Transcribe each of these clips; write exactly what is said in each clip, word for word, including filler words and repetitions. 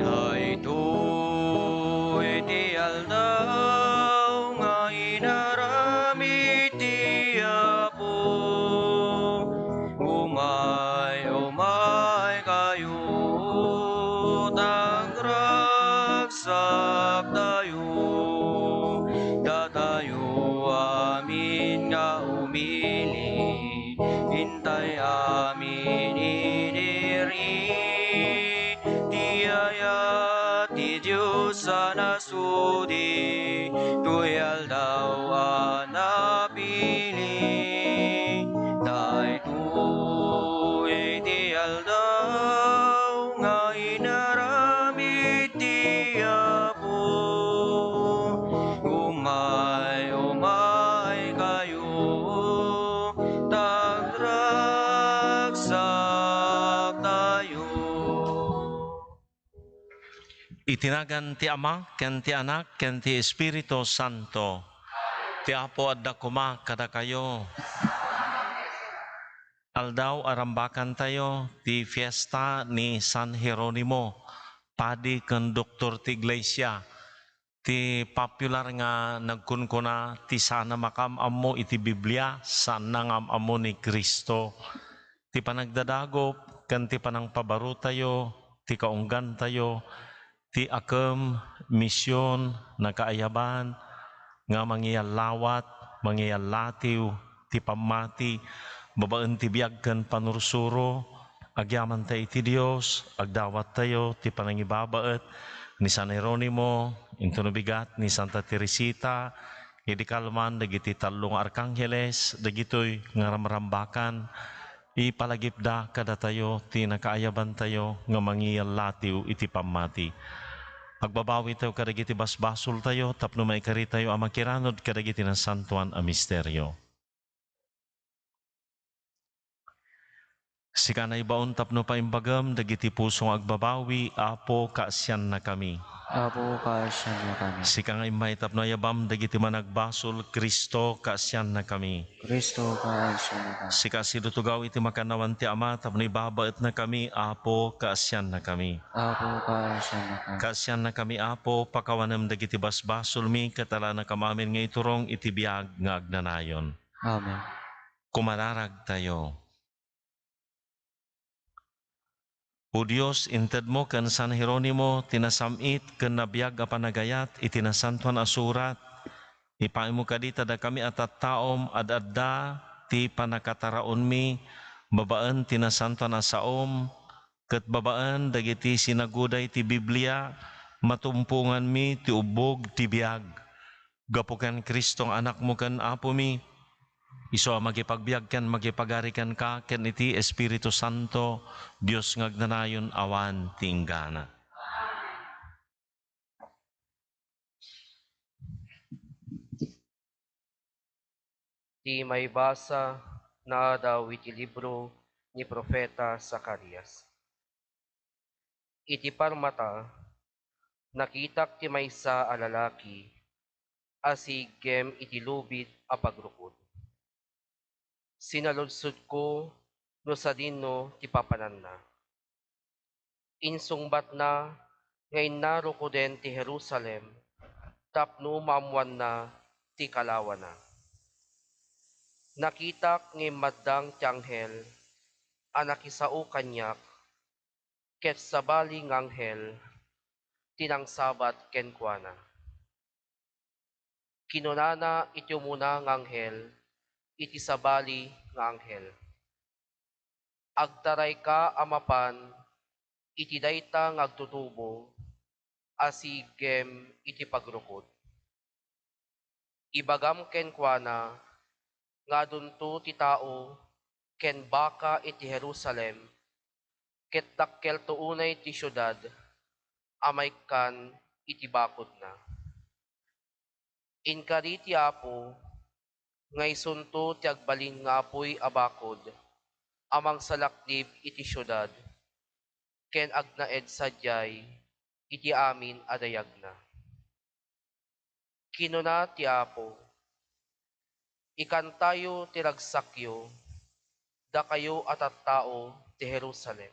Daytoy ti aldaw nga inaramid ti Apo. Umay, umay kayo, ta agragsaktayo. Datayo amin nga umili, intay amin iniri ti ayat ti Dios a nasudi, toy aldaw a napili. Daytoy ti aldaw nga inaramid ti Apo. Umay, umay kayo, ta agragsaktayo. Iti nagan ti Ama, ken ti Anak, ken ti Espiritu Santo. Ti Apo adda koma kadakayo. Aldaw a rambakantayo ti fiesta ni San Jeronimo, padi ken doktor ti Iglesia. Ti popular nga nagkunkuna ti saan a makaam-ammo iti Biblia, saanna nga am-ammo ni Cristo. Ti panagdadagop ken ti panangpabarotayo, ti kaunggantayo, ti akem, mision, nakaayaban, nga mangiyallawat, mangiyallatiw, ti pammati, babaen ti biag ken panursuro, agyamanta iti Dios, agdawattayo ti panangibabaet ni San Jeronimo, intono bigat ni Santa Teresita, idi kalman dagiti tallo nga arkangeles, dagitoy nga ramrambakan, ipalagipda kadatayo ti nakaayabantayo nga mangiyallatiw iti pammati. Agbabawitayo kadagiti basbasoltayo tapno maikaritayo a makiranod kadagiti nasantoan a misterio. Sika naibaon tapno paimbagem dagiti puso nga agbabawi, Apo, kaasiannakami. Apo, kaasiannakami. Sika nga immay tapno ayabam dagiti managbasol, Cristo, kaasiannakami. Cristo, kaasiannakami. Sika sidutugaw iti makannawan ti Ama tapno ibabaetnakami, Apo, kaasiannakami. Apo, kaasiannakami. Kaasiannakami, Apo, pakawanem dagiti basbasolmi ket alanakam amin nga iturong iti biag nga agnanayon. Amen. Kumararagtayo. O Dios, intedmo ken San Jeronimo ti nasam-it ken nabiag a panagayat iti Nasantoan a Surat. Ipaaymo kadi ta dakami a tattaom, ad-adda ti pannakataraonmi babaen ti nasantoan a saom, ket babaen dagiti sinaguda iti Biblia, matumponganmi ti ubbog ti biag. Gapu ken Cristo nga Anakmo ken Apomi, isu a mangipagbiag ken mangipagari kenka ken iti Espiritu Santo, Dios nga agnanayon awan ti inggana. Ti maibasa naadaw iti libro ni Profeta Zacarias. Iti parmata, nakitak ti maysa a lalaki a siiggem iti lubid a pagrukod. Sinaludsodko no sadino ti papananna. Insungbatna nga innarukoden ti Jerusalem tapno maammoanna ti kalawana. Nakitak nga immaddang ti anghel a nakisao kaniak, ket sabali nga anghel ti nangsabat kenkuana. Kinunana iti umuna nga anghel, iti sabali nga anghel. Agtarayka a mapan iti dayta nga agtutubo a siiggem iti pagrukod. Ibagam kenkuana nga adunto ti tao ken baka iti Jerusalem, ket dakkelto unay ti siudad a maikkan iti bakodna. Inkari ti Apo nga isunto ti agbalin nga apuy a bakod a mangsalaknib iti siudad ken agnaed sadiay iti amin a dayagna. Kinuna ti Apo, "Ikantayo ti ragsakyo, dakayo a tattao ti Jerusalem.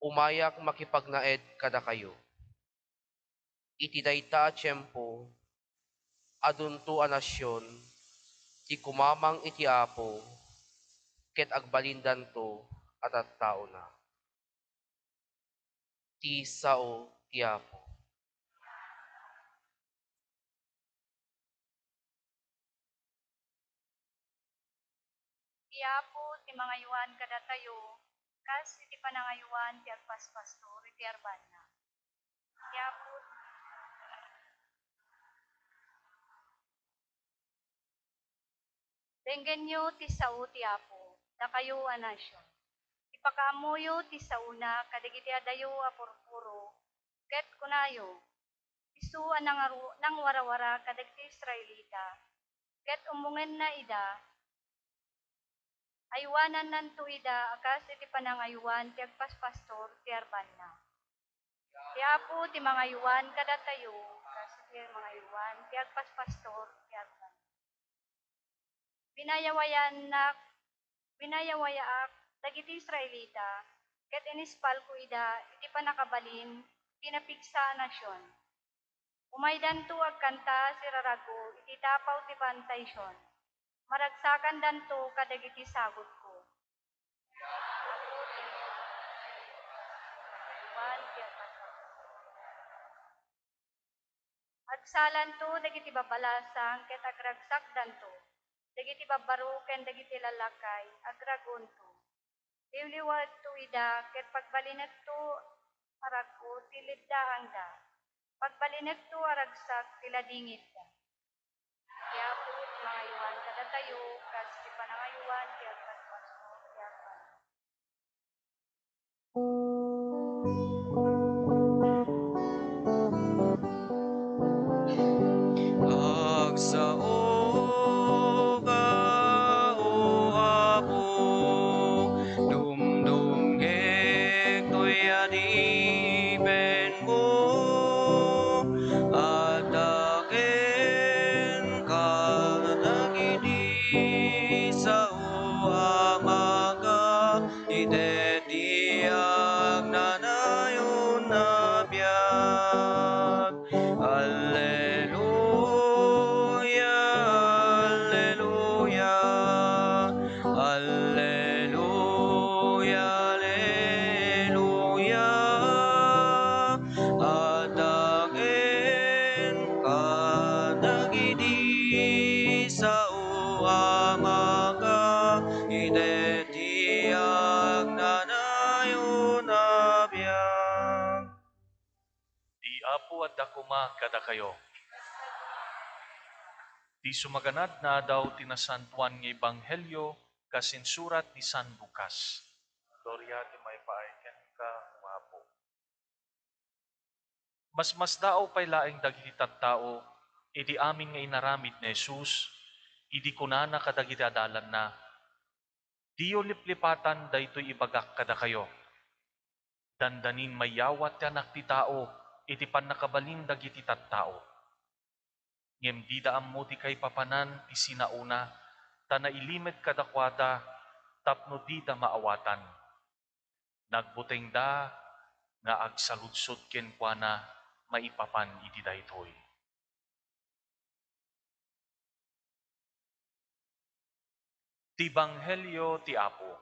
Umayak makipagnaed kadakayo. Iti dayta a tiempo, adunto a nasion ti kumamang iti Apo ket agbalindanto a tattaona." Ti sao ti Apo. Ti Apo ti mangaywan kadatayo, kas iti panangaywan ti agpaspastor iti arbanna. Ti Apo. Denggenyo ti sao ti Apo, dakayo a nasion. Ipakaammoyo ti saona kadagiti adayo a purpuro, ket kunayo, "Isu a nangaru-, nangwarawara kadagiti Israelita, ket ummongenna ida, aywanannanto ida a kas iti panangaywan ti agpaspastor ti arbanna." Ti Apo ti mangaywan kadatayo, kas iti mangaywan ti agpaspastor ti arbanna. Binayawayanak, binayawayaak dagiti Israelita, ket inispalko ida iti pannakabalin ti napigsa a nasion. Umaydanto agkanta a sirarag-o iti tapaw ti bantay Sion. Maragsakandanto kadagiti sagutko. Agsalanto dagiti babalasang ket agragsakdanto. Dagiti babbaro ken dagiti lallakay, agrag-onto. Liwliwaekto ida ket pagbalinekto a rag-o ti leddaangda. Pagbalinekto a ragsak ti ladingitda. Ti Apo ti mangaywan kadatayo, kas ti panangaywan ti agpaspasto ti arbanna. Agsaoka, O Apo, dumdumngek toy adipenmo, adda kenka dagiti sao a maga iti ti agnanayon a biag. Alleluia, alleluia, alleluia, alleluia. Adda kenka dagiti sao a maga iti ti agnanayon a biag. Ti Apo adda koma kadakayo. Ti sumaganad nga adaw ti nasantoan nga ebanghelio kas insurat ni San Lucas. Gloria ti maipaay kenka, O Apo. Masmasdaaw pay laeng dagiti tattao iti amin nga inaramid ni Jesus idi kunana kadagiti adalanna, "Diyo liplipatan daytoy ibagak kadakayo. Dandanin mayawat ti Anak ti Tao iti pannakabalin dagiti tattao." Ngem dida ammo ti kaipapanan ti sinaona, ta nailimed kadakuada tapno dida maawatan. Nagbutengda nga agsaludsod kenkuana maipapan iti daytoy. Ti Ebanghelio ti Apo.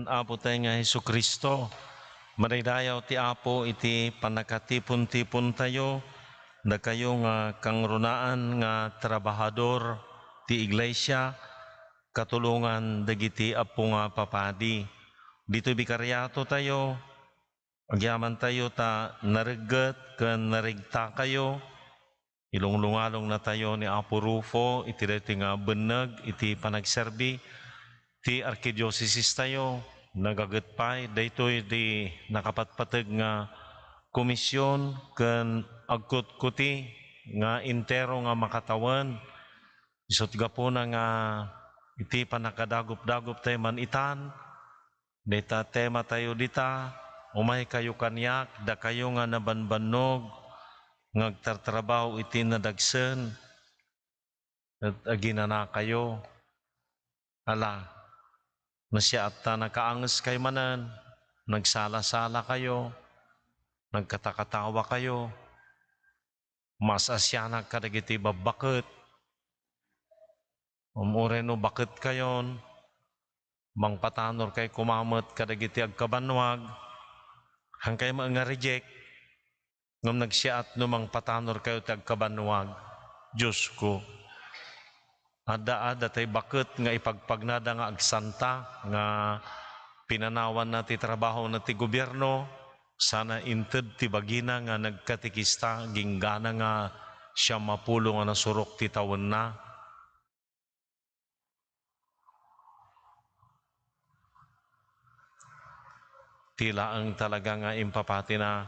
Apo tayo nga Jesu-Cristo, Madaydayaw ti Apo iti pannakatipon-tipontayo, dakayo nga kangrunaan nga trabahador ti iglesia, katulongan dagiti appo nga papadi. Ditoy bikariatotayo, agyamantayo ta naregget ken narigtakayo, ilunglungalongnatayo ni Apo Rufo iti daytoy nga benneg iti panagserbi ti arkidiosesistayo. Nagaget pay daytoy ti nakapatpateg nga komisyon ken agkutkuti nga entero nga makatawen. Isut' gapuna nga iti pannakadagupdaguptayo man itan, dayta tematayo dita, umaykayo kaniak, dakayo nga nabanbannog nga agtartrabaho iti nadagsen, ket aginanakayo. Ala, no siak ta nakaangeskayo manen, nagsalasalakayo, nagkatakatawakayo, maas-asianak kadagiti babbaket, um, uray no baketkayon, mangpatanorkayo koma met kadagiti agkabannuag, haankayo met nga reject, ngem nagsiat no mangpatanorkayo ti agkabannuag. Diosko, adda, adda tay baket nga ipagpagnada nga agsanta, nga pinanawanna ti trabahona ti gobierno, sana inted ti bagina nga nagkatekista, ginggana nga siam a pulo nga nasurok ti tawenna. Ti laeng talaga nga impapatina,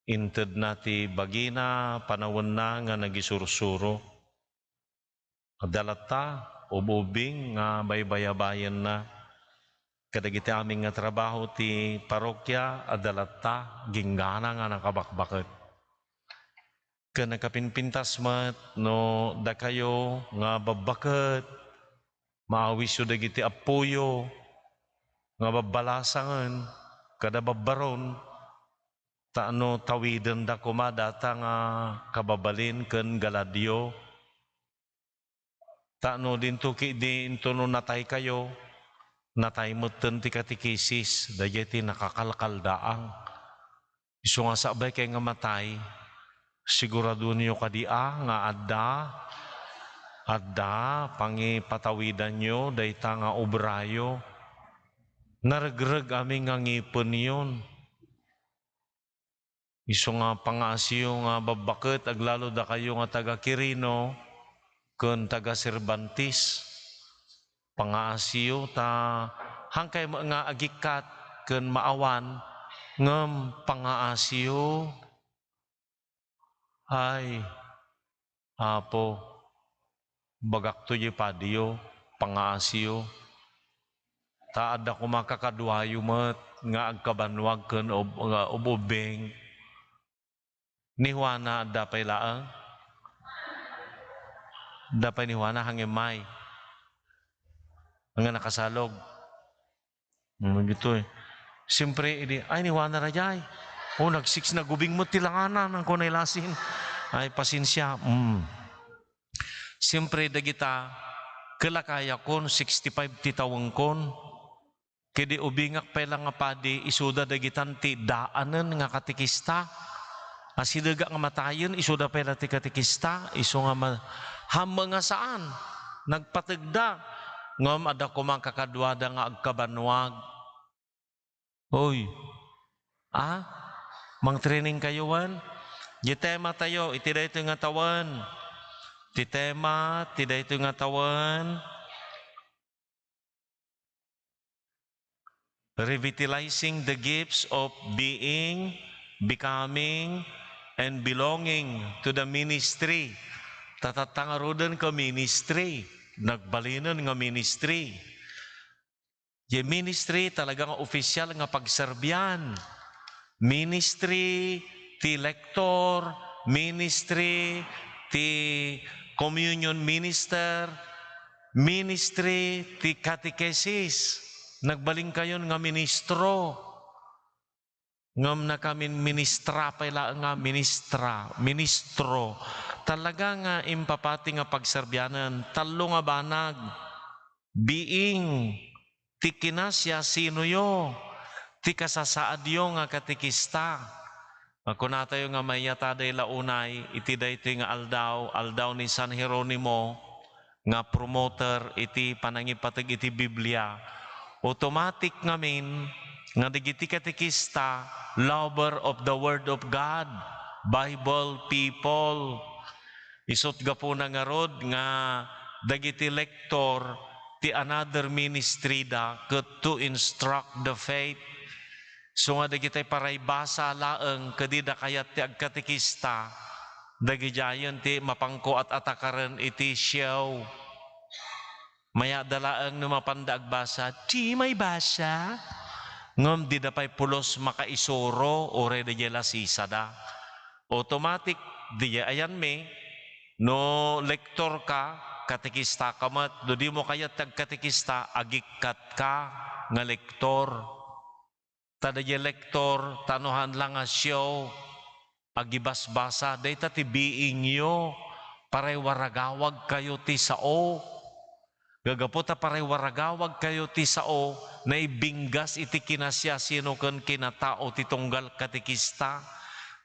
intedna ti bagina, panawenna nga nagisursuro. Adda latta, ub-ubbing nga baybayabayenna. Kadagiti amin nga trabaho ti parokya, adda latta, ginggana nga nakabakbaket. Ken nakapinpintas met no dakayo nga babbaket, maawisyo dagiti appoyo nga babbalasangen kada babbaron, ta no tawidenda koma data nga kababalin ken galadyo. Ta no dinto ki-, di, into no nataykayo, natay metten ti katekisis, daydiay ti nakakalkaldaang. Isu nga sakbay kay nga matay, siguradonyo kadi a nga adda, adda pangipatawidanyo dayta nga obrayo. Naregreg amin nga ngipenyon. Isu nga pangaasiyo nga babbaket, aglalo dakayo nga taga-Quirino ken taga-Cervantes. Pangaasiyo ta haankayo met nga agikkat ken maawan, ngem pangaasiyo. Ay, Apo, bagakto diay padiyo, pangaasiyo. Ta adda koma kakaduayo met nga agkabannuag ken ub-, nga ub-ubbing. Ni Juana adda pay laeng? Adda pay ni Juana, hangimmay. Nga nakasalog. Mm, ditoy. Siyempre, idi, "Ay, ni Juana ra diay. O, nag-six, nag-ubing met ti langanan," ang kunay lasin. Ay, pasensia. Mm. Siyempre, dagita, kelakayakon, sixty-five ti tawengkon. Ket idi ubingak pay la nga padi, isuda dagitan ti daanen nga katekista. Asidegak nga matayen, isuda pay la ti katekista, isu nga ma-, hammo nga saan, nagpategda. Ngem adda koma kakaduada nga agkabannuag. Oy, a? Mangtraining kayo, wen? Ti tema tayo, iti daytoy nga tawen. Ti tema, ti daytoy nga tawen. Revitalizing the gifts of being, becoming, and belonging to the ministry. Tatattangaruden ka ministry. Nagbalinen nga ministry. Diay ministry, talaga nga opisyal nga pagserbian. Ministry ti lector, ministry ti communion minister, ministry ti catechesis. Nagbalinkayon nga ministro. Ngem nakaminministra pay laeng nga ministra, ministro. Talaga nga impapati nga pagserbianen, tallo nga banag. Being, ti kinasiasinoyo. ti kasasaadyo nga katekista. Nga kunatayo nga mayat a dayta la unay iti daytoy nga aldaw, aldaw ni San Jeronimo nga promoter iti panangipateg iti Biblia. Automatic ngamin nga dagiti katekista, lover of the Word of God, Bible people. Isut' gapuna ngarud nga dagiti lector ti another ministry da ket to instruct the faith. So nga dagiti paraybasa laeng ket dida kayat ti agkatekista, dagidiayen ti mapangko at-atakaren iti siew. Mayat da laeng no mapanda agbasa, "Di maibasa." Ngem dida pay pulos makaisuro, uray dagiti lasisada. Automatic, dagiti ayanmi, no lector ka, katekista ka met. No dimo kayat ti agkatekista, agikkat ka nga lector. Ta dagiti lector, ta no haan la nga siew, agibasbasa, dayta ti beingyo, paraywaragawagkayo ti sao. Gagapu ta paraywaragawagkayo ti sao, naibinggas iti kinasiasino ken kinatao ti tunggal katekista.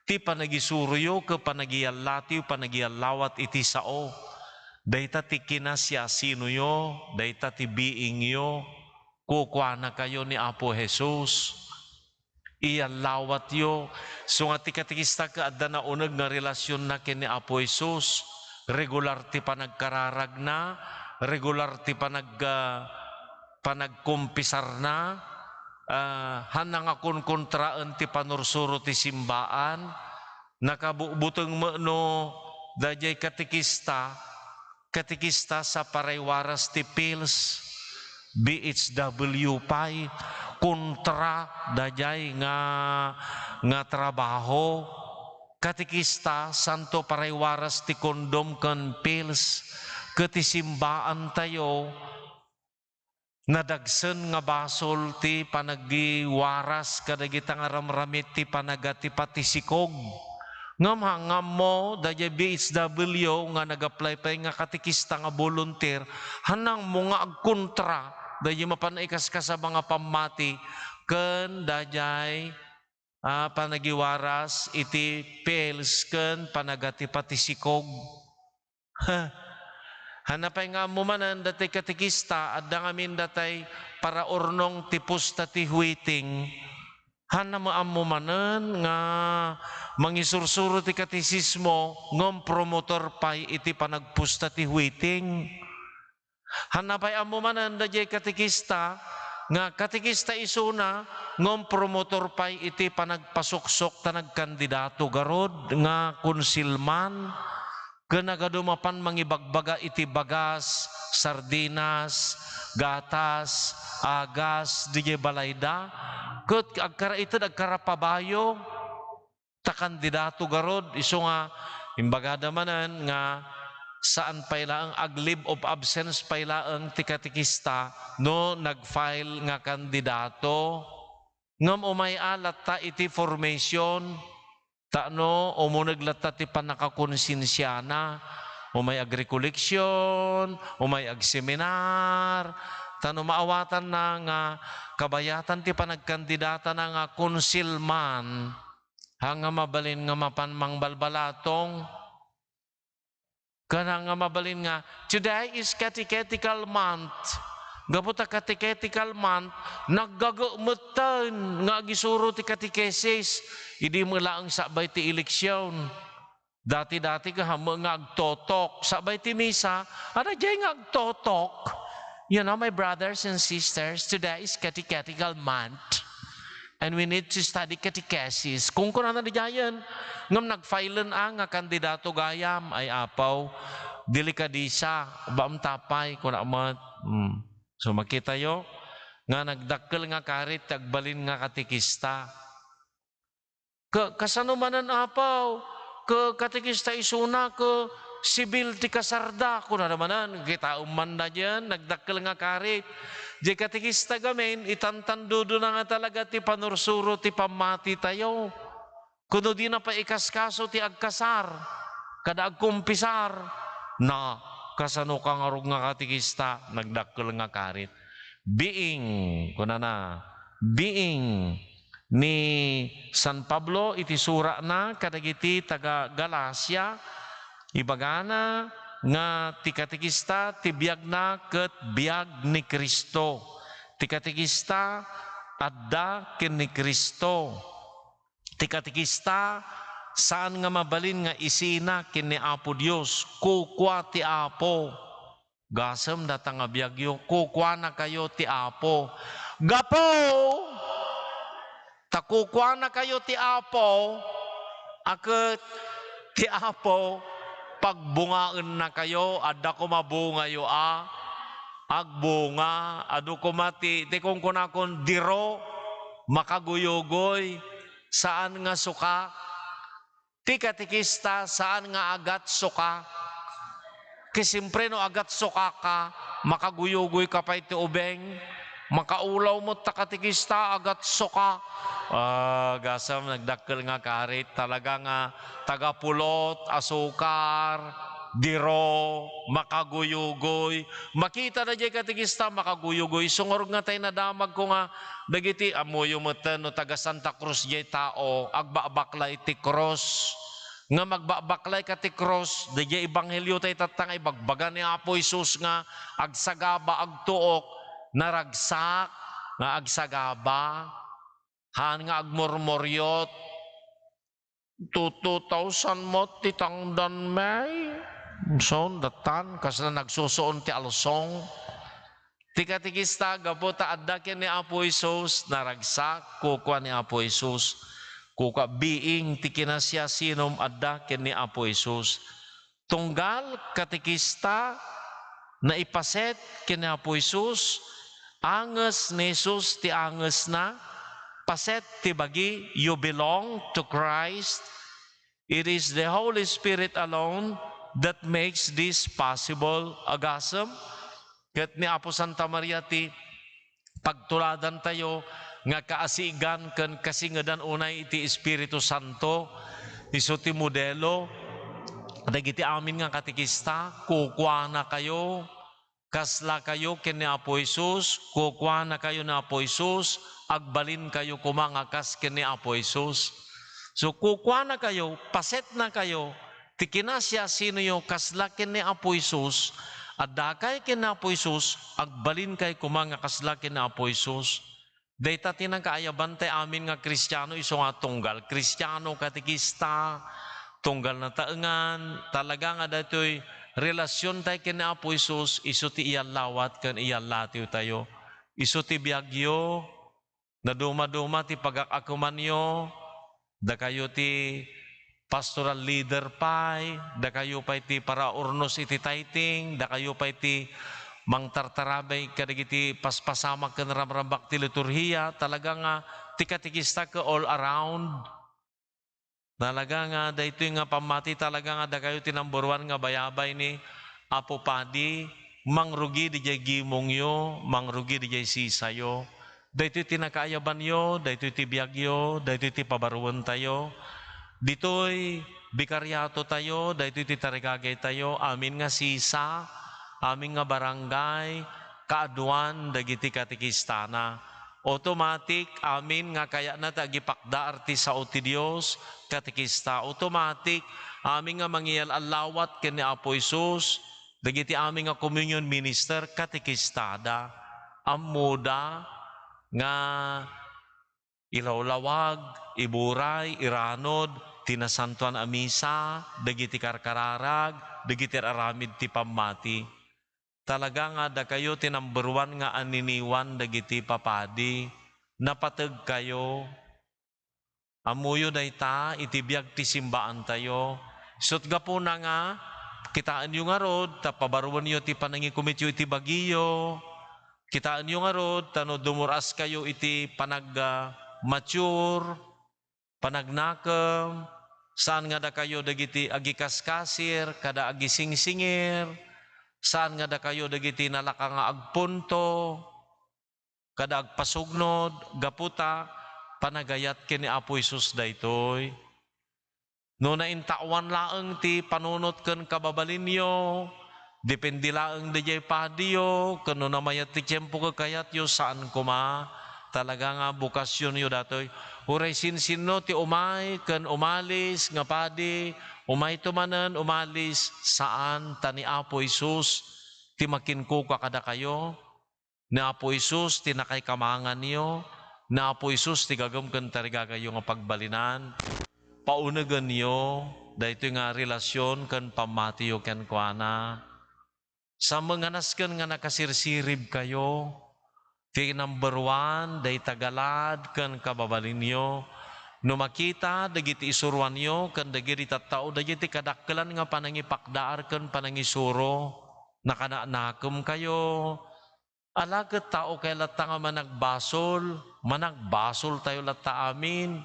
Ti panagisuroyo ken panagiyallatiyo, panagiyallawat iti sao. Dayta ti kinasiasinoyo, dayta ti beingyo. Kukuanakayo ni Apo Jesus. Iyallawatyo. So nga ti katekista ket adda nauneg nga relasionna ken ni Apo Jesus. Regular ti panagkararagna, regular ti panag-, ah, panagkumpisarna, ah, haanna nga konkontraen ti panursuro ti simbaan. Nakabukbuteng met no daydiay katekista, katekista sa paraywaras ti pills, B H W pay, kontra daydiay nga, nga trabaho. Katekista, santo paraywaras ti kondom ken pills, ket ti simbaantayo, nadagsen nga basol ti panagiwaras kadagita nga ramramit ti panagatipa ti sikog. Ngem haanna ammo, daydiay B H W nga nag-apply pay nga katekista nga volunteer, haanna ammo nga agkontra daydiay mapan ikaskasaba nga pammati ken daydiay, ah, panagiwaras iti pills ken panagatipa ti sikog. Ha? Haanna pay nga ammo manen, daytoy katekista, adda ngamin daytoy paraurnong ti pusta ti huiting. Haanna met ammo manen nga mangisursuro ti katesismo ngem promotor pay iti panagpusta ti huiting. Haanna pay ammo manen daydiay katekista nga katekista isuna ngem promotor pay iti panagpasuksok ta nagkandidato garud nga konsilman. Ken nagadu mapan mangibagbaga iti bagas, sardinas, gatas, agas, daydiay balayda. Ket agkara-, ited agkarapabayo ta kandidato garud, isu nga imbagada manen nga saan pay laeng, ag-leave of absence pay laeng ti katekista no nag-file nga kandidato. Ngem umay-a latta iti formation, ta no umuneg latta ti pannakakonsensiana, umay ag-recollection, umay ag-seminar, ta no maawatanna nga kabayatan ti panagkandidatana nga konsilman, haan nga mabalin nga mapan mangbalbalatong. Haan nga mabalin nga, "Today is catechetical month." Gapu ta catechetical month, naggaga metten nga agisuro ti catechesis. Idi met laeng sakbay ti eleksion. Dati-dati, kaammo nga agtotok. Sakbay ti misa, adda daydiay nga agtotok. You know, my brothers and sisters, today is catechetical month. And we need to study catechesis. Kunkunana daydiayen, ngem nag-file-en a nga kandidato gayam. Ay, apaw, delikadesa, baam tapay, kuna met. Hmm. So, makitayo nga nagdakkel nga karit ti agbalin nga katekista. Ke-, kasano manen, apaw? Ke-, katekista isuna, ke sibil ti kasarda. Kunada manen, kitaem man daydiay, nagdakkel nga karit. Diay katekista gamin, itantandodona nga talaga ti panursuro ti pammatitayo. Kuno dina pay ikaskaso ti agkasar, kada agkumpisar. Na, kasano ka ngarud nga katekista, nagdakkel nga karit. Being, kunana, being ni San Pablo iti surana kadagiti taga-Galacia, ibagana nga ti katekista ti biagna ket biag ni Cristo. Ti katekista adda ken ni Cristo. Ti katekista saan nga mabalin nga isina ken ni Apo Dios. Kukua ti Apo. Gasem data nga biagyo, kukuanakayo ti Apo. Gapu ta kukuanakayo ti Apo, a ket ti Apo pagbungaennakayo, adda koma bungayo a agbunga, adu koma ti, ti kunkunakon, diro, makaguyugoy, saan nga sukak. Ti katekista saan nga agatsuka. Ket siempre no agatsuka ka, makaguyugoy ka pay ti ubing. Makaulaw met ta katekista, agatsuka. Ah, gasem nagdakkel nga karit. Talaga nga taga-pulot, asukar, diro, makaguyugoy. Makita na jay katekista, makaguyugoy. Isu ngarud nga tay nadamagko nga dagiti, ammoyo metten no taga Santa Cruz jay tao, agbabaklay ti krus. Nga magbabaklay ka ti krus, daydiay ebanghelio tayo tatta nga ibagbaga ni Apo Jesus nga agsagaba, agtuok, naragsak nga agsagaba. Haan nga agmurmuriot, "Two, two thousand met ti tangdanmi." So, datan, kasla nagsusuon ti alsong. Ti katekista, gapu ta adda ken ni Apo Jesus, naragsak, kukua ni Apo Jesus. Kukua, biing ti kinasiasinom adda ken ni Apo Jesus. Tunggal katekista, naipaset ken ni Apo Jesus, anges ni Jesus ti angesna, paset ti bagi, you belong to Christ. It is the Holy Spirit alone that makes this possible. Agasem, ket ni Apo Santa Maria ti pagtuladantayo nga kaasigan ken kasingedan unay iti Espiritu Santo. Isu ti modelo dagiti amin nga katekista. Kukuanakayo, kaslakayo ken ni Apo Jesus, kukuanakayo ni Apo Jesus, agbalinkayo koma nga kas ken ni Apo Jesus. So, kukuanakayo, pasetnakayo, ti kinasiasinoyo kasla ken ni Apo Jesus, addakay ken ni Apo Jesus, agbalinkay koma nga kasla ken ni Apo Jesus. Dayta ti nakaayabantay amin nga Kristiano, isu nga tunggal Kristiano, katekista, tunggal nataengan, talaga nga daytoy relasiontayo ken ni Apo Jesus, isu ti iyallawat ken iyallatiwtayo. Isu ti biagyo, Nadumaduma ti pagak-akemanyo, dakayo ti pastoral leader pay, dakayo pay ti paraurnos iti tithing, dakayo pay ti mangtartaramay kadagiti paspasamak ken ramrambak ti liturhia, talaga nga ti katekista ket all around. Talaga nga daytoy nga pammati, talaga nga dakayo ti number one nga bayabay ni Apo Padi, mangrugi didiay gimongyo, mangrugi didiay sisayo. Daytoy ti nakaayabanyo, daytoy ti biagyo, daytoy ti pabaruentayo. Ditoy bikariatotayo, daytoy ti tarigagaytayo, amin nga sisa, amin nga barangay, kaaduan dagiti katekistana. Automatic, amin nga kayatna ti agipakdaar ti sao ti Dios, katekista. Automatic, amin nga mangiyal-allawat ken ni Apo Jesus, dagiti amin nga communion minister, katekistada. Ammoda nga ilawlawag, iburay, iranod ti nasantoan a misa, dagiti karkararag, dagiti ar-aramid ti pammati. Talaga nga dakayo ti number one nga aniniwan dagiti papadi. Napategkayo. Ammoyo dayta iti biag ti simbaantayo. Isut' gapuna nga, kitaenyo ngarud ta pabaruenyo ti panangikumityo iti bagiyo. Kitaenyo ngarud ta no dumur-askayo iti panag-, ah, mature, panagnakem, saan nga dakayo dagiti agikaskasir kada agisingsingir, saan nga dakayo dagiti nalaka nga agpunto kada agpasugnod, gapu ta panagayat ken ni Apo Jesus daytoy. No naintawan laeng ti panunot ken kababalinyo, depende laeng daydiay padiyo, ken no namayat ti tiempo ket kayatyo, saan koma. Talaga nga bokasionyo datoy. Uray sinsinno ti umay ken umalis nga padi, umayto manen umalis, saan, ta ni Apo Jesus ti makinkukua kadakayo. Ni Apo Jesus ti nakaikamanganyo. Ni Apo Jesus ti gagem ken tarigagayo nga pagbalinan. Paunegenyo daytoy nga relasion ken pammatiyo kenkuana. Sa nga nasken nga nakasirsiribkayo, ti number one, dayta galaad ken kababalinyo. No makita dagiti isuruanyo ken dagiti tattao, dagiti kadakkelan nga panangipakdaar ken panangisuro, nakananakemkayo. Ala ket tao kay latta nga managbasol, managbasoltayo latta amin.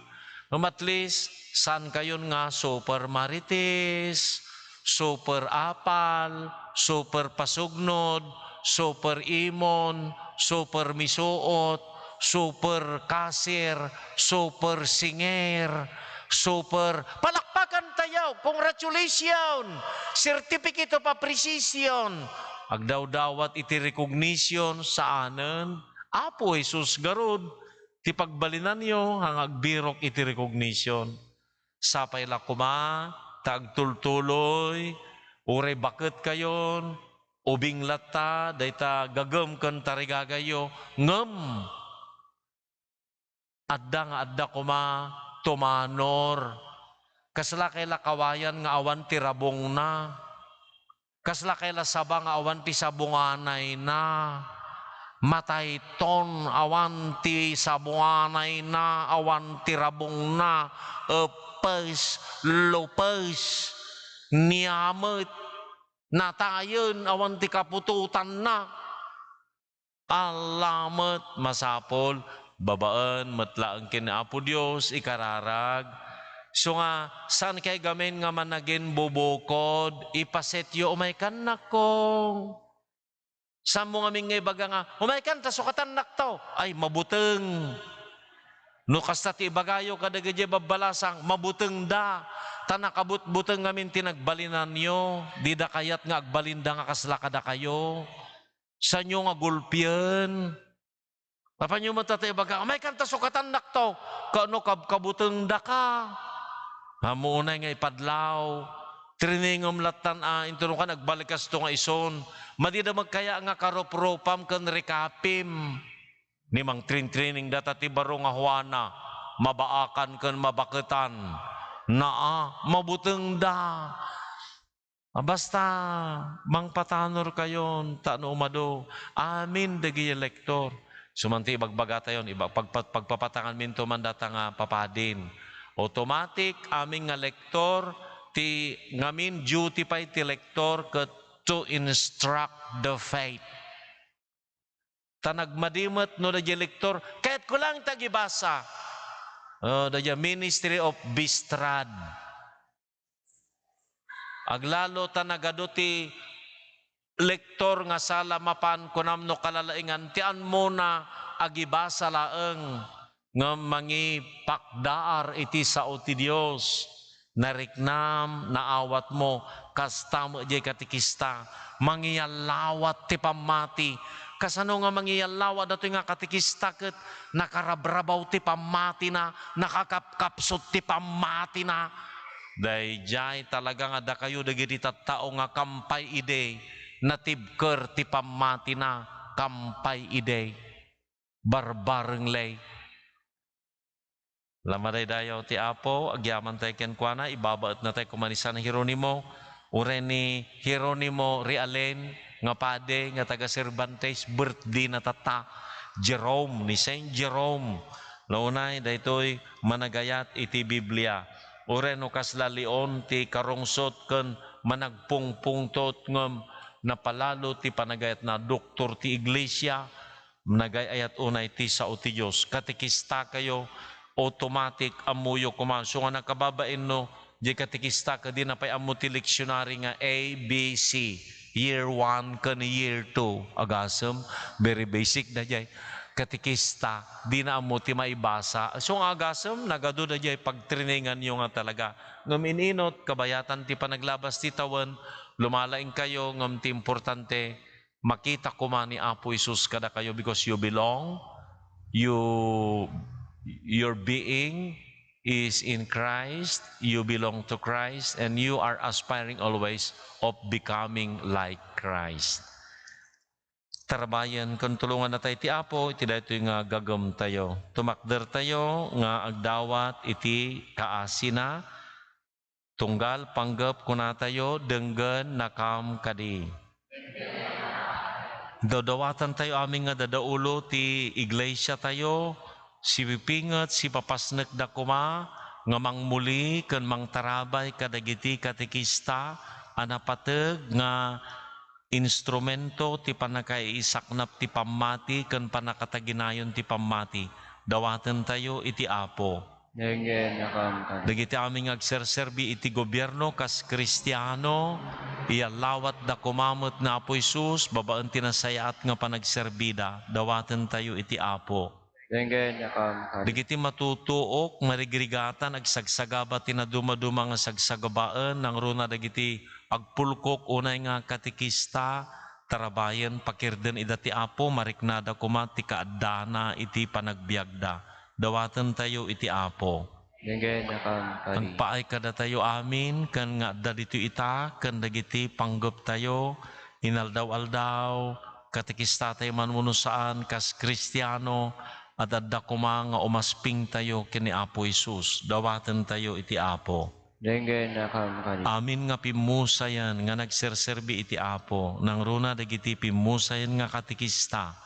Ngem at least, saankayon nga super marites, super apal, super pasugnod, super imon, super misuot, super kasir, super singer, super, palakpakan tayo! Congratulations! Certificate of appreciation! Agdawdawat iti recognition, saanen. Apo Jesus garud ti pagbalinanyo nga agbirok iti recognition. Sapay la koma ta agtultuloy, uray baketkayon, ubing latta dayta gagem ken tarigagayyo, ngem adda nga adda koma tumanor. Kasla kay la kawayan nga awan ti rabongna. Kasla kay la saba nga awan ti sabunganayna. Matayton, awan ti sabunganayna, awan ti rabongna. Epes, lupes, niamet, natayen, awan ti kaputotanna. Ala met, masapul, babaen met laeng ken ni Apo Dios, ikararag. Isu nga, saan kay gamin nga managinbubukod, ipasetyo, "Umaykan, nakko." Saanmo ngamin nga ibaga nga, "Umaykan, ta sukatannakto." Ay, mabuteng. No kasta ti ibagayo kadagiti babbalasang, mabutengda. Ta nakabutbuteng ngamin ti nagbalinanyo, dida kayat nga agbalinda nga kasla kadakayo. Saanyo nga gulpien? Apanyo met ta ibaga, "Umaykan, ta sukatannakto." Kaano, kabkabutengdaka? Ammo unay nga ipadlaw. Triningem lattan a, intono ka, nagbalikas to nga ison. Madida magkaya nga karopropam ken rikapim. Ni mangtrintrining data ti baro nga Juana, mabaakan ken mabaketan. Naa, mabutengda. Ah, basta mangpatanorkayon, ta no umadu, amin dagiti lektor. Isu man ti ibagbagatayon, iba-, pagpa-, pagpapatanganminto man data nga papadin. Automatic, amin nga lektor, ti ngamin duty pay ti lektor ket to instruct the faith. Ta nagmadi met no daydiay lektor, kayatko lang ti agibasa. Oh, daydiay Ministry of Bistrad. Aglalo ta nagadu ti lektor nga sala mapan kunam no kalalaingan ti ammona agibasa laeng ngem mangipakdaar iti sao ti Dios. Nariknam, naawatmo, kasta met diay katekista. Mangiyallawat ti pammati. Kasano nga mangiyallawat datoy nga katekista ket nakarabrabaw ti pammatina, nakakapkapsut ti pammatina? Daydiay talaga nga dakayo dagiti tattao nga kampay idi, natibker ti pammatina, kampay idi. Barbareng lay. La madaydayaw ti Apo, agyamantay kenkuana, ibabaetnatay koma ni San Jeronimo, uray ni Jeronimo Realen nga padi nga taga Cervantes, birthday na tatta, Jerome, ni Saint Jerome. La unay, daytoy managayat iti Biblia. Uray no kasla Leon ti karungsot ken managpungpungtot ngem napalalo ti panagayatna, doktor ti iglesia, nagay-ayat unay ti sao ti Dios. Katekistakayo, automatic, ammoyo koma. Isu nga nakababain no, diay katekista ket dina pay ammo ti leksionary nga A B C, year one ken year two. Agasem, very basic daydiay. Katekista, dina ammo ti maibasa. Isu nga agasem, nagadu daydiay pagtrininganyo nga talaga. Ngem in-inut, kabayatan ti panaglabas ti tawen, lumalaingkayo, ngem ti importante, makita koma ni Apo Jesus kadakayo because you belong You, your being is in Christ, you belong to Christ, and you are aspiring always of becoming like Christ. Tarabayen ken tulongannatayo ti Apo iti daytoy nga gagumtayo. Tumakdertayo nga agdawat iti kaasina, tunggal panggep kunatayo, denggen, nakam kadi. Dawdawatantayo amin nga dadaulo ti iglesiatayo, sipipinget, sipapasnekda koma nga mangmuli ken mangtarabay kadagiti katekista a napateg nga instrumento ti pannakaiisaknap ti pammati ken pannakataginayon ti pammati. Dawatentayo iti Apo. Denggen, nakam kadi. Dagiti amin nga agserserbi iti gobierno kas Kristiano, iyallawatda koma met ni Apo Jesus babaen ti nasayaat nga panagserbida. Dawatentayo iti Apo. Denggen, nakam kadi. Dagiti matutuok, marigrigatan, agsagsagaba ti nadumaduma nga sagsagabaen, nangruna dagiti agpulkok unay nga katekista, tarabayen, pakirden ida ti Apo, mariknada koma ti kaaddana iti panagbiagda. Dawatentayo iti Apo. Denggen, nakam kadi. Agpaay kadatayo amin ken nga adda ditoy ita ken dagiti panggeptayo, inaldaw-aldaw, katekistatayo man wenno saan, kas Kristiano, ad-adda koma nga umaspingtayo ken ni Apo Jesus. Dawatentayo iti Apo. Denggen, nakam kadi. Amin nga pimmusayen nga nagserserbi iti Apo, nangruna dagiti pimmusayen nga katekista,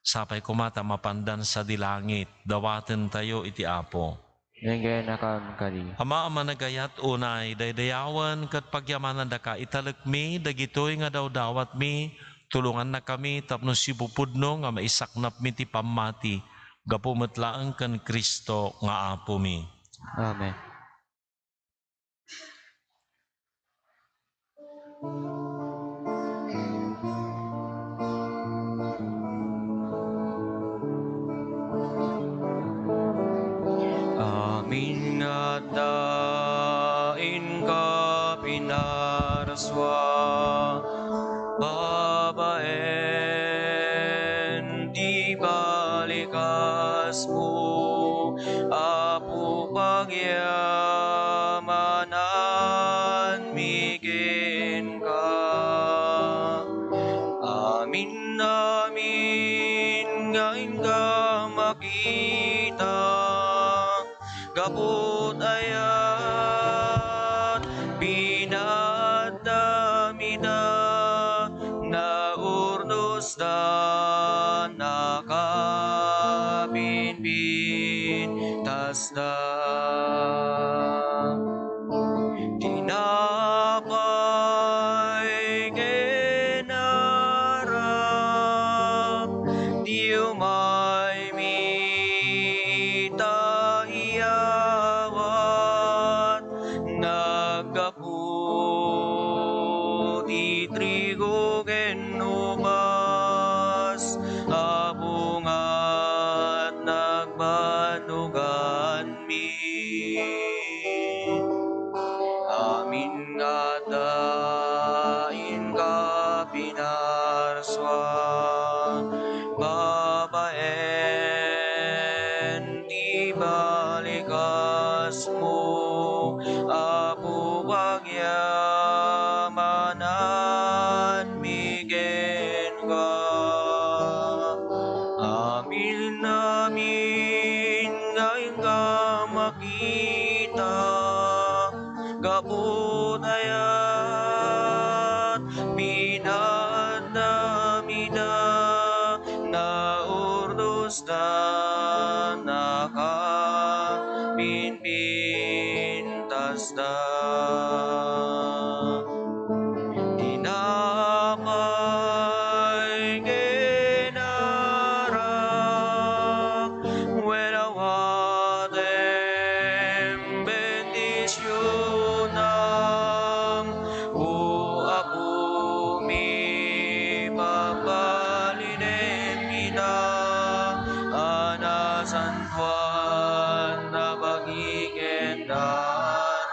sapay koma ta mapandan sadi langit. Dawatentayo iti Apo. Denggen, nakam kadi. Ama a managayat, unay daydayawen ket pagyamanandaka, italekmi dagitoy nga dawdawatmi, tulongannakami tapno sipupudno nga maisaknapmi ti pammati, gapu met laeng ken Cristo nga Apomi. Amen. Amin nga adda inka pinarsua babaen ti balikasmo, Apo, pagyamananmi kenka. Amin, amin nga inka makita, gapu ta aya pinaddam ida, naurdosda, nakapinpintasda. Tinapay ken arak, ti umaymi ita iyawat, naggapu ti trigo ken ubas a bungat nagbannogan mi. Amin nga adda inka pinarsua babaen ti balikasmo, Apo, pagyamananmi kenka. Amin, amin nga inka makita, gapu ta aya pinaddam ida, naurdosda, nakapinpintasda. Tinapay ken arak, wen, awatem bendisionam, O Apomi, pagbalinem ita a nasantoan a bagi ken arak.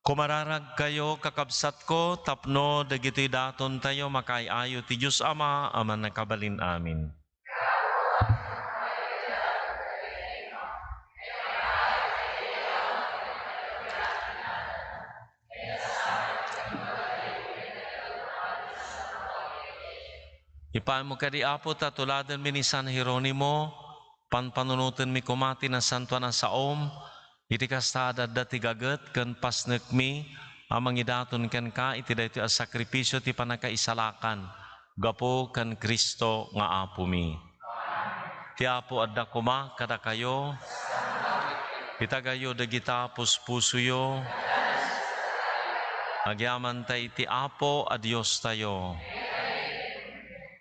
Kumararagkayo, kakabsatko, tapno dagitoy datontayo makaay-ayo ti Dios Ama a Mannakabalin-amin. Ipaaymo kadi, Apo, ta tuladenmi ni San Jeronimo, panpanunotenmi koma ti nasantoan a saom, iti kasta, adda ti gaget ken pasnekmi a mangidaton kenka iti daytoy a sakrifisio ti pannakaisalakan gapu ken Cristo nga Apomi. Ti Apo adda koma kadakayo. Itagayo dagita puspusoyo. Agyamanta iti Apo a Diostayo.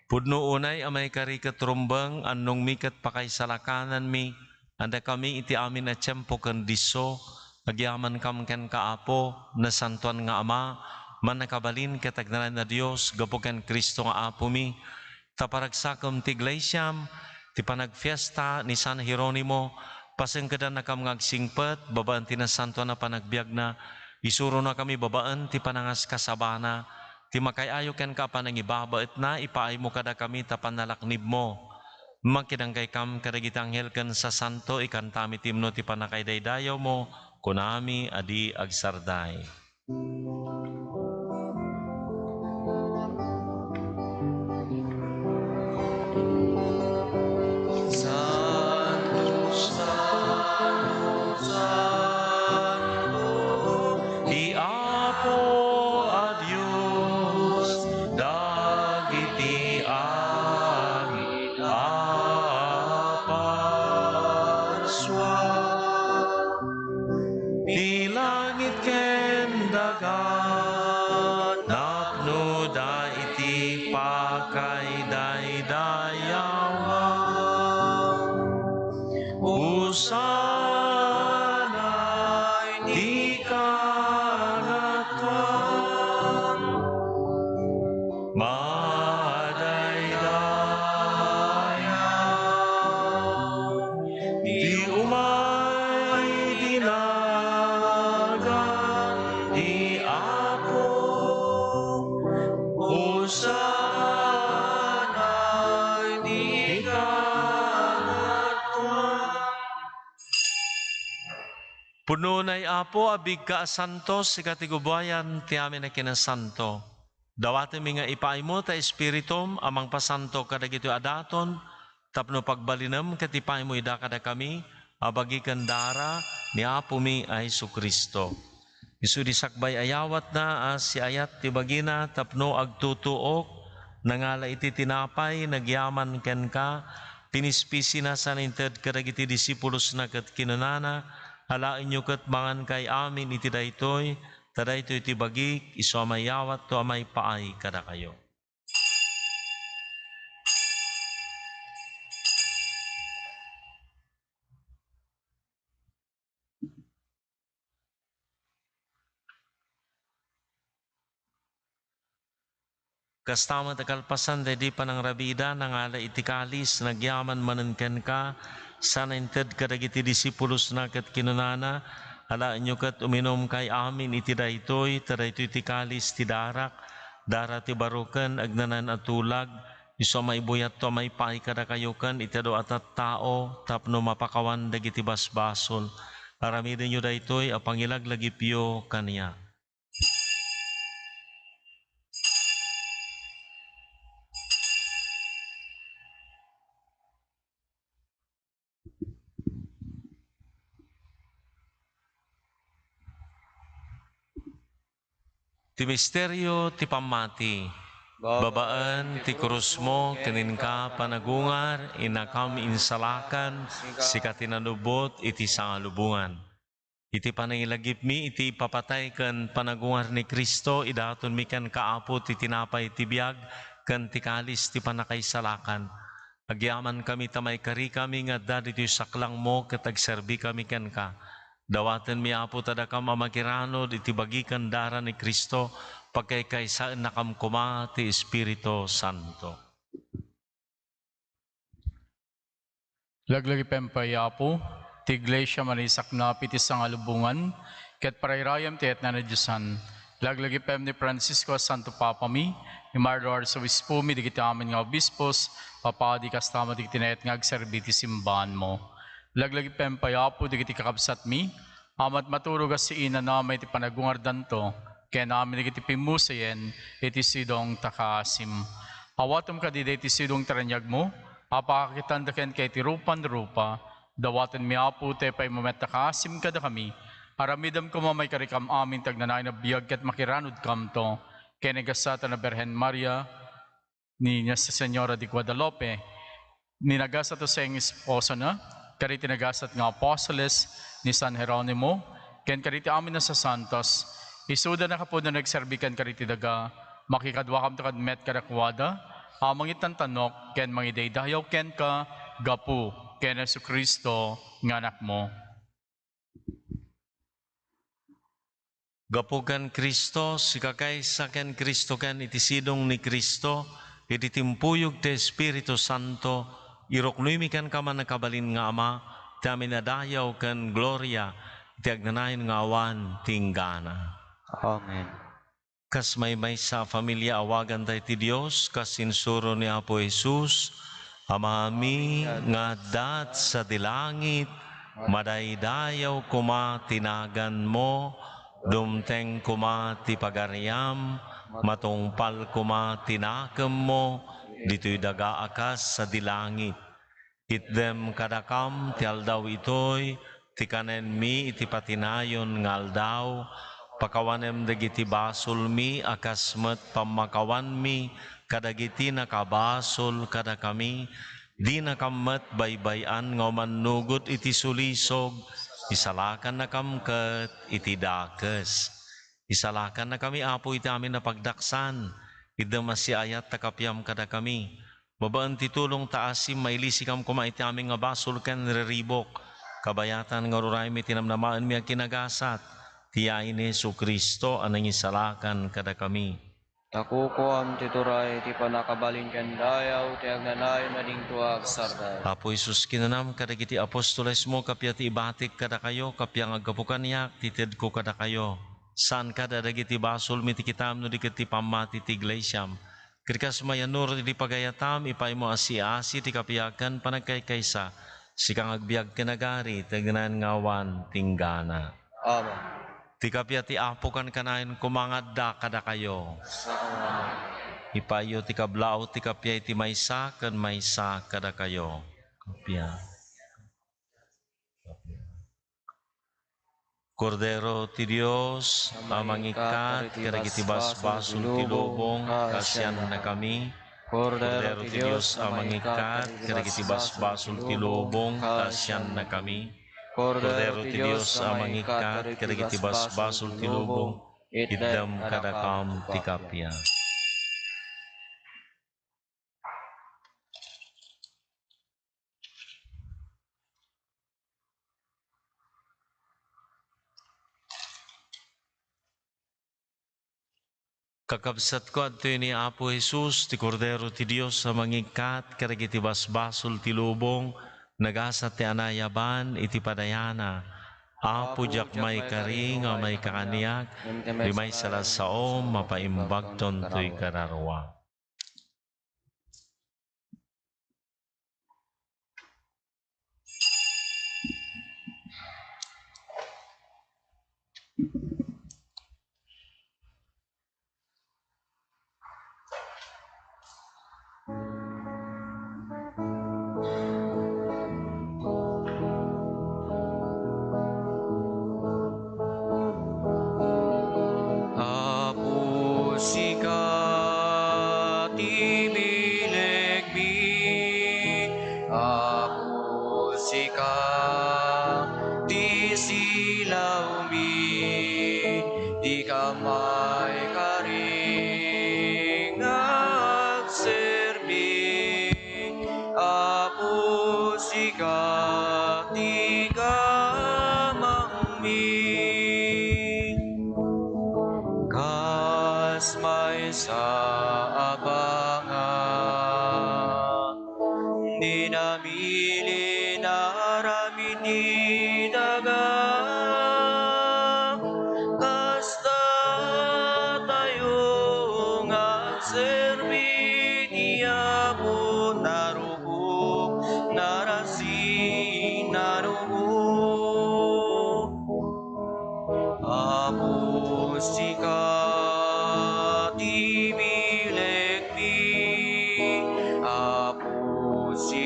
Pudno unay a maikari ket rumbeng, annongmi ket pakaisalakananmi, adda kami iti amin a tiempo ken disso, agyamankam kenka, Apo, nasantoan nga Ama, mannakabalin ket agnanayon a Dios, gapu ken Cristo nga Apomi, ta paragsakem ti iglesiam, ti panagfiesta ni San Jeronimo, pasengkedannakam nga agsingpet babaen ti nasantoan a panagbiagna, isuronakami babaen ti panangaskasabana, ti makaay-ayo kenka a panangibabaetna, ipaaymo kadakami ta pannalaknibmo. Makidanggay kam kadagiti anghel ken sasanto, ikantami ti imno ti pannakaidaydayawmo, kunami a di agsarday. Santo, santo, santo, ti Apo a Dios, dagiti amin a parsua. Ti langit ken daga napnoda iti pakaidaydayawan. Hosanna iti kangatoan. Madaydayaw ti umay iti nagan ti Apo. Hosanna iti kangatoan. Pudno unay, Apo, a biigka a santo, sika ti gubuayan ti amin a kinasanto. Dawatenmi nga ipaaymo ta Espiritum a mangpasanto kadagitoy a daton, tapno pagbalinem ket ipaaymo ida kadakami a bagi ken dara ni Apomi a Jesu-Cristo. Isu di sakbay a yawatna a siayat ti bagina tapno agtutuok, nangala iti tinapay, nagyaman kenka, pinispisina sana inted kadagiti disipulosna ket kinunana, Alaenyo ket mangankay amin iti daytoy, ta daytoy ti bagik, isu a mayawatto a maipaay kadakayo. Kasta met a kalpasan daydi panangrabida, nangala iti kalis, nagyaman manen kenka, sana inted kadagiti disipulosna ket kinunana, Alaenyo ket uminumkay amin iti daytoy, ta daytoy ti kalis ti darak, dara ti baruken, agnanayon a tulag, isu a maibuyatto a maipaay kadakayo ken iti adu a tattao tapno mapakawan dagiti basbasol. Aramidenyo daytoy a pangilaglagipyo kaniak. Ti misterio ti pammati. Babaen ti krusmo ken inka panagungar, innakam insalakan, sika ti nanubbot iti sangalubongan. Iti panangilagipmi iti ipapatay ken panagungar ni Cristo, idatonmi kenka, Apo, ti tinapay ti biag ken ti kalis ti pannakaisalakan. Agyamankami ta maikarikami nga adda ditoy saklangmo ket agserbikami kenka. Dawatenmi, Apo, ta dakam a makiranud iti bagi ken dara ni Cristo, pagkaykaysaennakam koma ti Espiritu Santo. Laglagipem pay, Apo, ti iglesia a manisaknap iti sangalubongan, ket parayrayam ti ayatna a nadiosan. Laglagipem ni Francisco a Santo Papami, ni Marlo Arsobispomi, dagiti amin nga obispos, papadi, kasta met dagiti naet nga agserbi ti simbaanmo. Laglagipem pay, Apo, dagiti kakabsatmi, a matmaturog a siinanama iti panagungardanto, ken amin dagiti pimmusayen iti sidong ta kaasim. Awatem kadi daytoy sidong ti raniagmo, a pakakitanda kenka iti rupan rupa. Dawatenmi, Apo, ti paimamet a kaasim kadakami. Aramidem koma maikarikam amin ti agnanayon a biag ket makiranudkamto ken ni Gasatan a Birhen Maria, ni Nuestra Señora de Guadalupe, ni Nagasat Jose nga esposona, kadagiti nagasat nga apostoles, ni San Jeronimo, ken kadagiti amin a sasantos. Isuda a nakapudno nga agserbi ken kadagiti daga, makikaduakamto kad-, met kadakuada, a mangitantanok ken mangidaydayaw kenka gapu ken Jesu-Cristo nga Anakmo. Gapu ken Cristo, sikakaysa ken Cristo ken iti sidong ni Cristo, iti timpuyog ti Espiritu Santo, iruknoymi kenka, mannakabalin nga Ama, ti amin a dayaw ken gloria, iti agnanayon nga awan ti inggana. Amen. Kas maymaysa a familia, awaganta iti Dios, kas insuro ni Apo Jesus, Amami nga adda sadi langit, madaydayaw koma ti naganmo, dumteng koma ti pagariam, matungpal koma ti nakemmo, ditoy daga a kas sadi langit. Itdem kadakam ti aldaw itoy, ti kanenmi iti patinayon nga aldaw. Pakawanem dagiti basolmi a kas met pammakawanmi kadagiti nakabasol kadakami. Dinakam met baybay-an nga umannugot iti sulisog, isalakannakam ket iti dakes. Isalakannakami, Apo, iti amin a pagdaksan. Itdem a siayat ta kapiam kadakami. Babaen ti tulong ta asim, mailisikam koma iti amin nga basol ken riribuk. Kabayatan nga uraymi ti namnamaenmi a kinagasat, ti yaay ni Jesu-Cristo a nangisalakan kadakami. Ta kukuam ti turay, ti pannakabalin ken dayaw, ti agnanayon a dinto agsardeng. Apo Jesus, kinunam kadagiti apostolesmo, kappia ti ibatik kadakayo, kappia nga aggapu kaniak ti tedko kadakayo. Saan kada dagiti basolmi ti kitam no di ket ti pammati ti iglesiam. Ket kas mayannurot iti pagayatam, ipaaymo a siasi ti kapiak ken panagkaykaysa, sika nga agbiag ken agari, ti agnanayon nga awan ti inggana. Amen. Ti kappia ti Apo kankanayon koma nga adda kadakayo. Saan. Ipaayyo ti kablaaw ti kappia iti maysa ken maysa kadakayo. Kappia. Kordero ti Dios a mangikkat kadagiti basbasol ti lubong, kaasiannakami. Kordero ti Dios a mangikkat kadagiti basbasol ti lubong, kaasiannakami. Kordero ti Dios a mangikkat kadagiti basbasol ti lubong, itdem kadakam ti kappia. Kakabsatko, adtoy ni Apo Jesus, ti Kordero ti Dios a mangikkat kadagiti basbasol ti lubong, nagasat ti anayaban iti padayana. Apo, diak maikari nga maikakaniak, ngem ti maysa la a saom, mapaimbagton toy kararua. Apo, sika ti bilegmi. Apo, sika ti silawmi. Dika maikari nga agserbi. Apo, sika ti kamangmi. Kas maysa a bangat, dinamili na aramid ti daga. Kasta tayo nga agserbi ti Apo, narukop, narasi, narukop. Apo, sika ti bilegmi.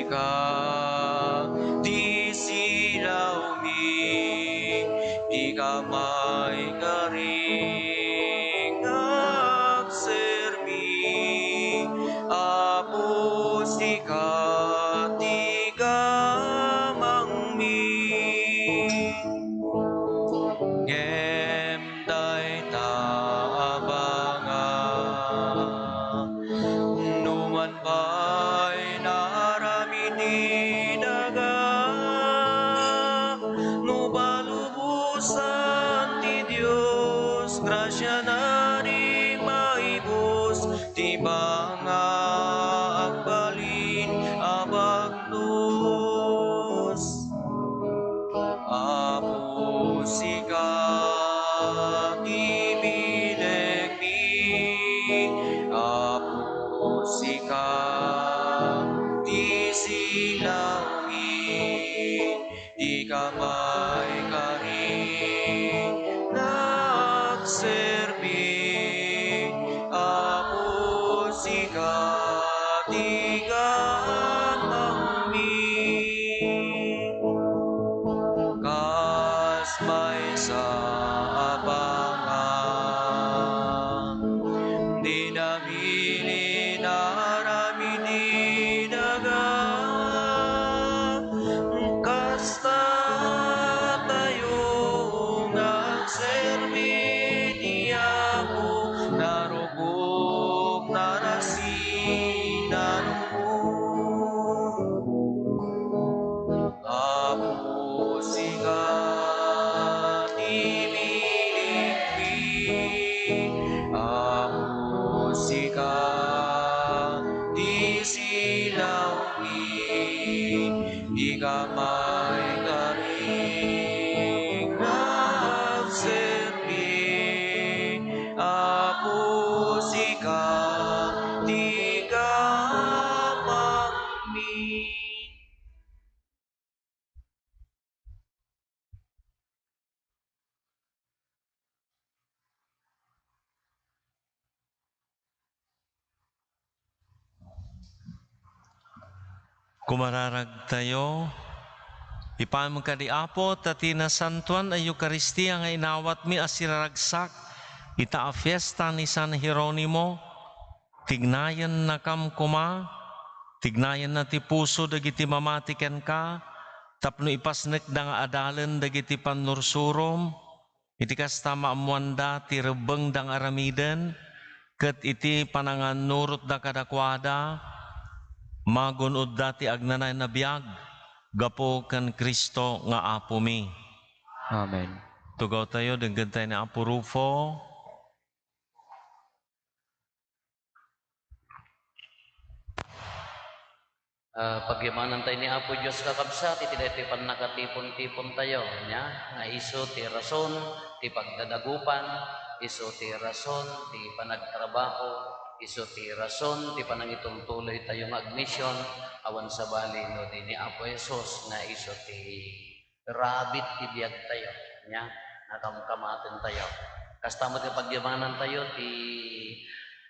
Ka ti silawmi, dika maikari nga agserbi, Apo, sika ti gamangmi. Ngem dayta a banga, numan pay naaramid ti daga, no palubosan ti Dios, grasiana ti maibus, ti banga agbalin a bagnos. Apo, sika ti bilegmi, Apo, sika ti silawmi, dika maikari nga agserbi, Apo, sika ti gamangmi. Kas maysa a banga, dinamili naaramid ti daga. Kasta tayo nga agserbi ti Apo, narukop, narasi, narukop. Apo, sika ti bilegmi, Apo, sika ti silawmi, dika maikari nga agserbi, Apo, sika ti gamangmi. Kumararagtayo, ipaaymo kadi, Apo, ta ti nasantoan a Eukaristia nga inawatmi a siraragsak ita a fiesta ni San Jeronimo, tignayennakam koma, tignayenna ti puso dagiti mamati kenka, tapno ipasnekda nga adalen dagiti pannursurom, iti kasta, maammoanda ti rebbengda nga aramiden, ket iti panangannurotda kadakuada, magun-odda ti agnanayon a biag gapu ken Cristo nga Apomi. Amen. Tugawtayo, denggentayo ni Apo Rufo. Ah, pagyamanantayo ni Apo Dios, kakabsat, iti daytoy pannakatipon-tipontayo, nia, nga isu ti rason ti pagdadagupan, isu ti rason ti panagtrabaho, isu ti rason ti panangitultuloytayo nga agmision, awan sabali no di ni Apo Jesus nga isu ti rabit ti biagtayo, nia, nga kamkamatentayo. Kasta met nga pagyamanantayo ti,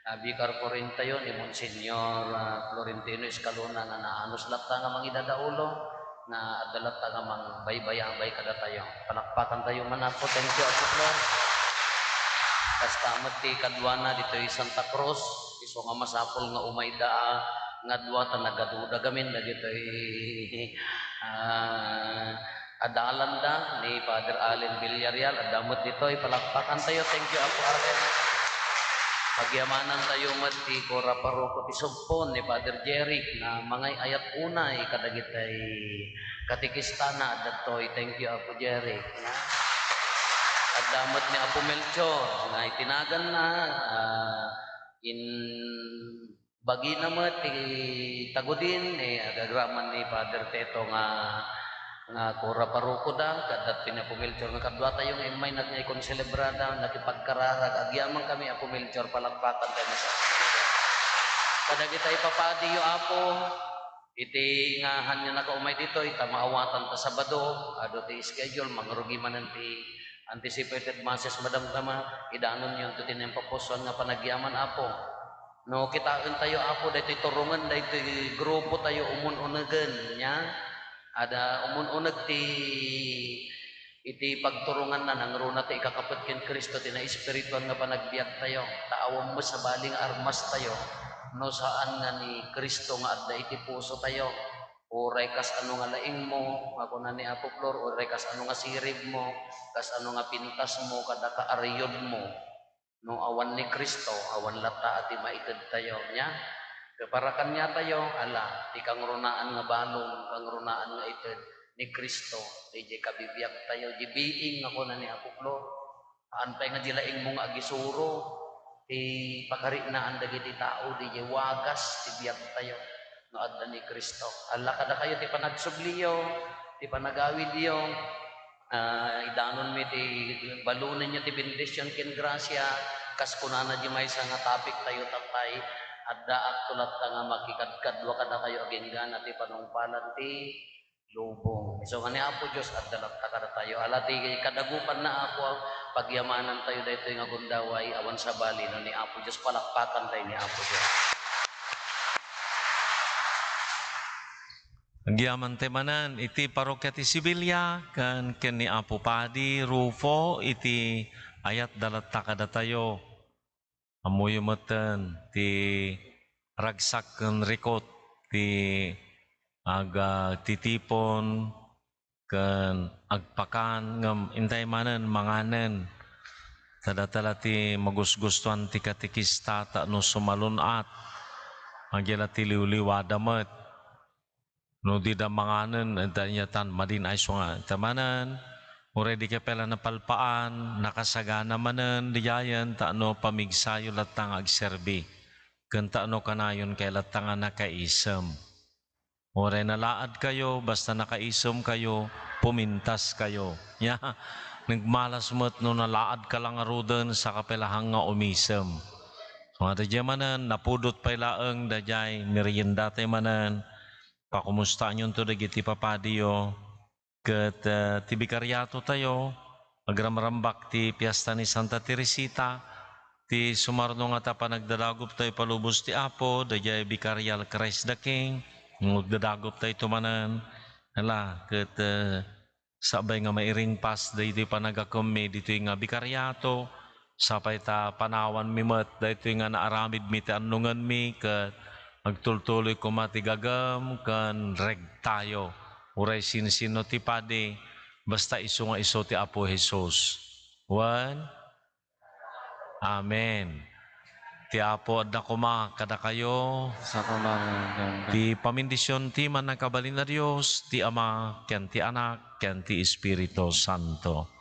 ah, Vicar Corintayo ni Monsignor, ah, Florentino Escalona nga naanus latta nga mangidadaulo, nga adda latta nga mangbaybayabay kadatayo. Palakpakantayo man, Apo. Thank you, Apo Flor. Kasta met ti kaduana ditoy Santa Cruz, isu nga masapul nga umayda a ngadua ta nagaduda gamin dagitoy, ah, adalanda ni Father Allen Villarreal, adda met ditoy. Palakpakantayo. Thank you, Apo Allen. Pagyamanantayo met ti Cura Parroco ti Sugpon ni Father Jeric nga mangay-ayat unay kadagitay katekistana adda ditoy. Thank you, Apo Jeric. Adda met ni Apo Melchor nga itinaganna, ah, in Bagina met ti tagudin, eh, agagraman ni Father Teto nga, nga Cura Parroco da, kaddat ni Apo Melchor nga kaduatayo nga immayna nga ikonselebrada, nakipagkararag, agyamankami, Apo Melchor, palakpakantayo nga sa-, kadagita ipapadiyo, Apo, iti ngahan nga nakaumay ditoy, ta maawatan ta Sabado, adu ti schedule, mangrugi manen ti anticipated masses, madamdama, idanonyon ti napapusuan nga panagyaman, Apo. No, kitaentayo, Apo, daytoy turongen, daytoy grupotayo umun-unegen, nia? Adda umun-uneg ti, iti pagturonganna, nangruna ti ikakapet ken Cristo ti naespirituan nga panagbiagtayo. Ta awan met sabali nga armastayo no saan nga ni Cristo nga adda iti pusotayo. Uray kas ano nga laingmo, nga kuna ni Apo Flor, uray kas ano nga siribmo, kas ano nga pintasmo, kada kaaryodmo. No awan ni Cristo, awan latta a ti maitedtayo, nia? Ket para kaniatayo, ala, ti kangrunaan nga balon, kangrunaan nga ited ni Cristo, diay kabibiagtayo, diay being nga kuna ni Apo Flor. Haan pay nga di laingmo nga agisuro ti pakarinaan dagiti tao, diay wagas ti biagtayo no adda ni Cristo. Ala, kadakayo ti panagsubliyo, ti panagawidyo, ah, idanonmi ti balonenyo ti bendision ken grasia, kas kunana di maysa nga topic tayo tapay, addaakto latta nga makikadkadua kadakayo agingga ti panungpalan ti lubong. Isu nga ni Apo Dios, adda latta kadatayo. Ala ti kadagupanna, Apo, pagyamanantayo daytoy nga gundaway, awan sabali no ni Apo Dios, palakpakantayo ni Apo Dios. Agyamantay manen iti parokya ti Sevilla ken ken ni Apo Padi Rufo iti ayatda latta kadatayo. Ammoyo metten ti ragsak ken rikot ti agtitipon ken agpakan, ngem intay manen manganen. Ta data la ti magusgustoan ti katekista, ta no sumalun-at, agya la ti liwliwada met. No dida manganen, ita nia tan madin ay sunga. Ita manen, uray di ka pay la napalpaan, nakasagana manen, diayen, ta no pamigsayo latta nga agserbi. Ken ta no kanayon kay latta nga nakaisem. Uray nalaad kayo, basta nakaisem kayo, pumintas kayo. Ya, nagmalas met no nalaad ka lang ngaruden, saka pay la nga umisem. So, nga daydiay manen, napudot pay laeng, daydiay, merienda tay manen, Pakomustaanyonto dagiti papadiyo ket, eh, ti bikariatotayo. Agramrambak ti piesta ni Santa Teresita, ti sumarno nga ta panagdadaguptayo palubos ti Apo, daydiay Vicarial Christ the King, nga agdadaguptayto manen. Ala, ket, eh, Sakbay nga mairingpas daytoy panagakemmi ditoy nga bikariato, sapay ta panawanmi met daytoy nga naaramidmi ti annongenmi, ket agtultuloy koma ti gagem ken regtayo. Uray sinsino ti padi, basta isu nga isu ti Apo Jesus. Wen, Amen. Ti Apo adda koma kadakayo. Sa koma ken. Ti pamindision ti Mannakabalin a Dios, ti Ama, ken ti Anak, ken ti Espiritu Santo.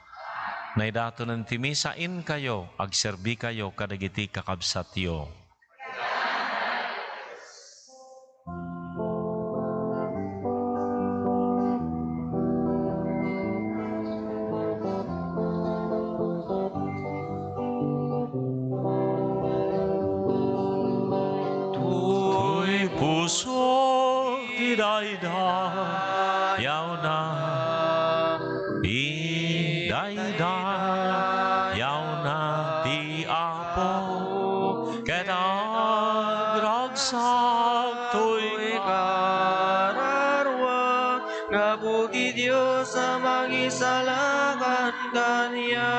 Naidatonen ti misa, inkayo, agserbikayo kadagiti kakabsatyo. Toy pusok ti daydayawna, idaydayawna ti Apo. Ket agragsak toy kararua gapu ti Dios a mangisalakan kaniak.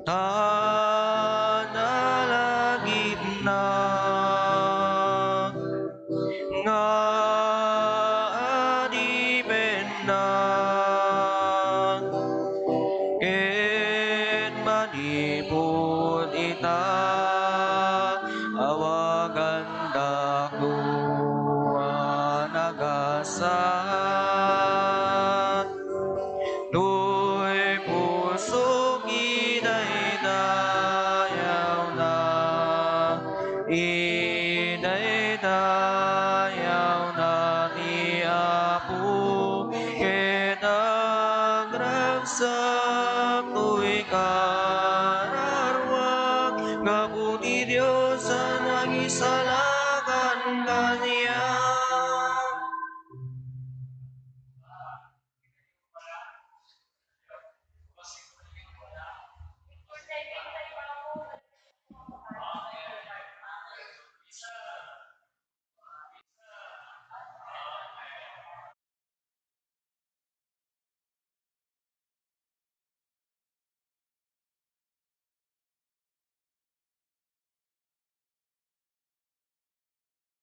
Ta nalagipna nga adipenna ket manipud ita, awagandak a nagasat. Toy pusok idaydayawna, idaydayawna ti Apo, ket agragsak toy kararua gapu ti Dios a nangisalakan.